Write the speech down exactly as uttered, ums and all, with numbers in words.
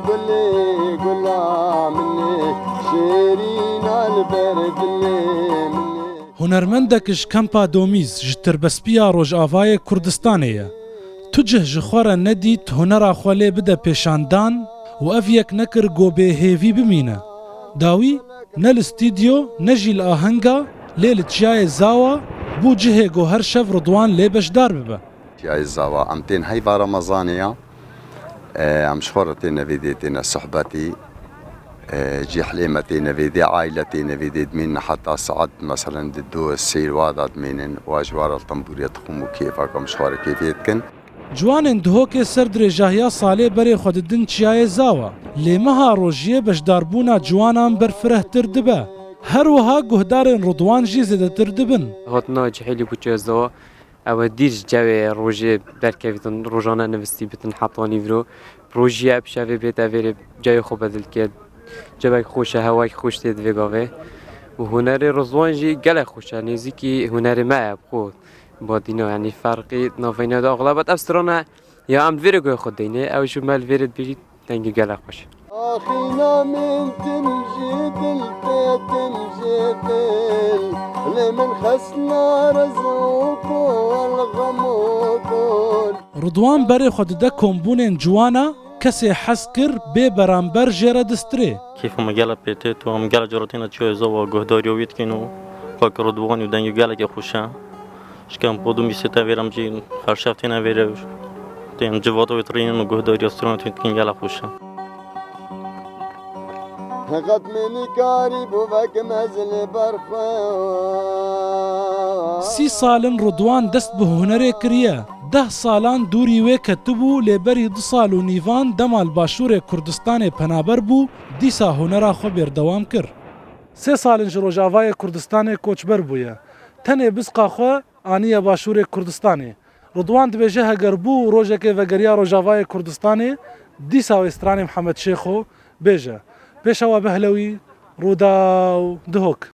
Gulê gula min ê, şêrîna li ber dilê min ê. Hunermendek ji Kempa Domîz ji Tirbespiya Rojavayê Kurdistanê ye. Tu cih ji xwe re nedît hunera xwe lê bide pêşandan û ev yek nekir ku bê hêvî bimîne. Dawî ne li stûdyo ne jî li ahenga lê li Çiyayê Zawa bû cihê ku her şev Ridwan lê beşdar bibe. Çiyayê Zawa, em tên heyva Remezanê ya. E, em ji xwe re têne vê dê, têne sohbetî. E, cîhlê me têne vê dê, aîle têne vê dê, dimînin heta saet, meselen, di du sêr wa da dimînin, wa ji wa re li tembûrê dixwim û kêfek em ji xwe re kêfê dikin. Ciwanên Dihokê ser dirêjahiya salê berê xwe didin Çiyayê Zawa. Lê meha rojiyê beşdarbûna ciwanan berfirehtir dibe. Her wiha guhdarên Ridwan jî zêdetir dibin. Hatina cihê li ku Çiyayê Zawa Ew e dîr ji cewê rojê derkevîtin, rojane nivistî bitin heta nîvro. Rojî ye bi şevê bête vêrê cewê xwe bedil ke. Cewek xweş e, hewayek xweş tê di vê gavê. Û hunerê Rizwan jî gelek xweş e, nêzîkî hunerê me ye bi xwe. Badîna, yanî ferqî navbeyna de axlabet ev strana ya em li vêrê guhê xwe deyne, ew ji me li vêrê dibêjî. Dengê gelek xweş. Axîna min tim ji dil te, tim ji dil. Lê min xesna riz û kol, xem û kol. Ridwan berê xwe dide kombûnên ciwana, kesê hez kir bê beramber jê re distirê. Kêfa me gelek pê tê, tu em gelek cara têne Çiyayê Zawa guhdariya wî dikin û kak Ridwanî û dengê gelekê xweş e. Şikem podûm bîsê te vêrem cî her şev têne vêre tên civata wê tirînin û guhdariya strana tê dikin gelek xweş e. Heqet min nikarî bû vekim ez li ber xwe. Sî sal in Ridwan dest bi hunerê kiriye. Deh salan dûrî wê ketibû lê berî du sal û nîvan dema li Başûrê Kurdistanê penaber bû, dîsa hunera xwe bêrdewam kir. Sê sal in ji Rojavayê Kurdistanê koçber bûye. Tenê bizqa xwe aniye Başûrê Kurdistanê. Ridwan dibêje heger bû rojekê vegeriya Rojavayê Kurdistanê, dîsa wê stranê Mihemed Şêxo bêje. Pêşewa Behlewî, Rûdaw, Dihok.